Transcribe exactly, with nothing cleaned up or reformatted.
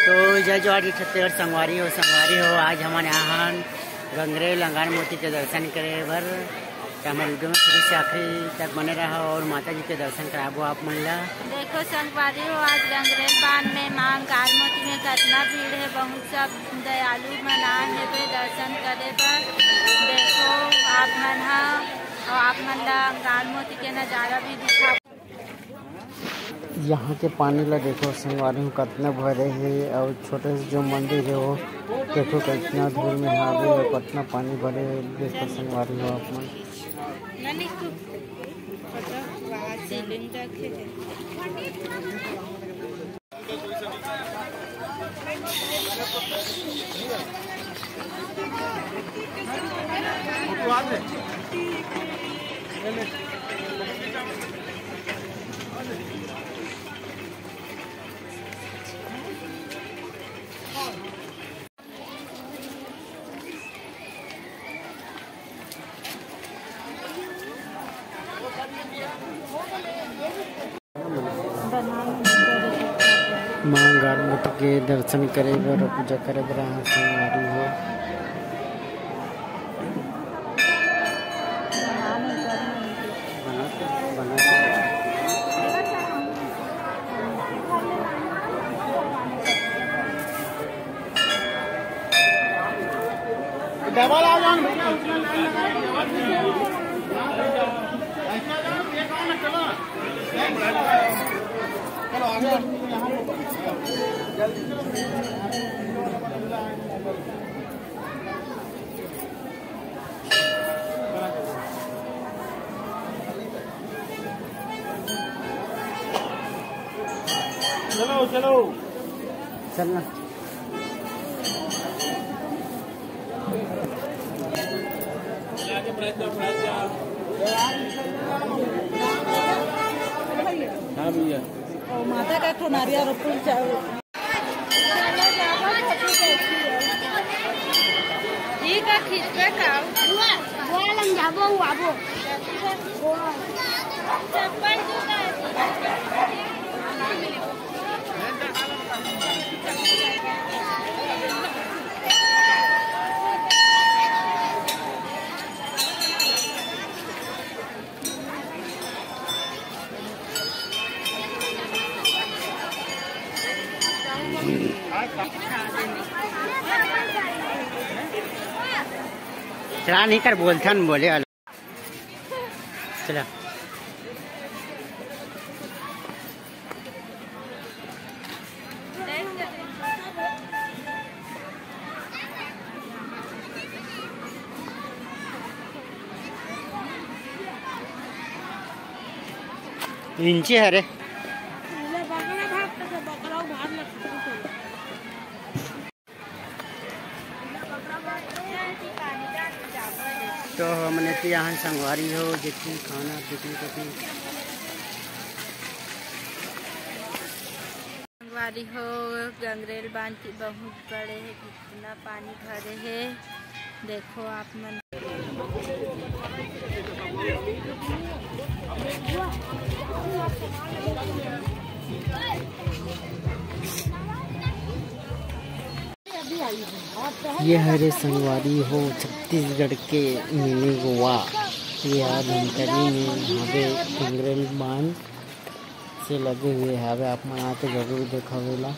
तो जय जोहार जी छत्तीसगढ़ संगवारी हो, संगवारी हो, आज हमन आए हन गंगरेल अंगार मोती के दर्शन करे बर। तो हमर वीडियो में शुरू से आखिरी तक बने रहा और माता जी के दर्शन कराबो आप मन ला। देखो संगवारी हो, आज गंगरेल बांध में माँ अंगार मोती में कितना भीड़ है, बहुत सब दयालु मन आए हैं बे दर्शन करे बर। देखो आप मन हा, और आप मन ला अंगार मोती के नजारा भी दिखा। यहाँ के पानी ला देखो संगवारी हो, कतना भरे हे, और छोटे से जो मंदिर है वो देखो कितना धूल में हावे और कितना पानी भरे हे। देखो संगवारी हो आप मन। माँ अंगार मोती के दर्शन करे बर, पूजा करे बर आए हन संगवारी हो। डबल आ जाओ ना भैया, उतना लाइन लगा के जरूरत नहीं है। ऐसा जाओ, एक और ना चलो। चलो, आगे बढ़ो, यहाँ पे। जल्दी चलो। चलो, चलो। चलना। हाँ भैया। और माता का एक ठो नारियल और फूल चाहिए। ई का खींचबे का? गोवा लंग जाबो, आबो। चप्पल जूता। चला नहीं कर बोलथन, बोले वाला। चला। इंची हरे। तो हमन एती आहन संगवारी हो, देखी खाना देखी देखी। संगवारी हो, गंगरेल बांध की बहुत बड़े है, कितना पानी भरे है, देखो आप मन। ये हरे संगवारी हो, छत्तीसगढ़ के मिनी गोवा। ये हा धमतरी में हवे, गंगरेल बांध से लगे हुए हवे। आप मन आके जरूर देखा होला।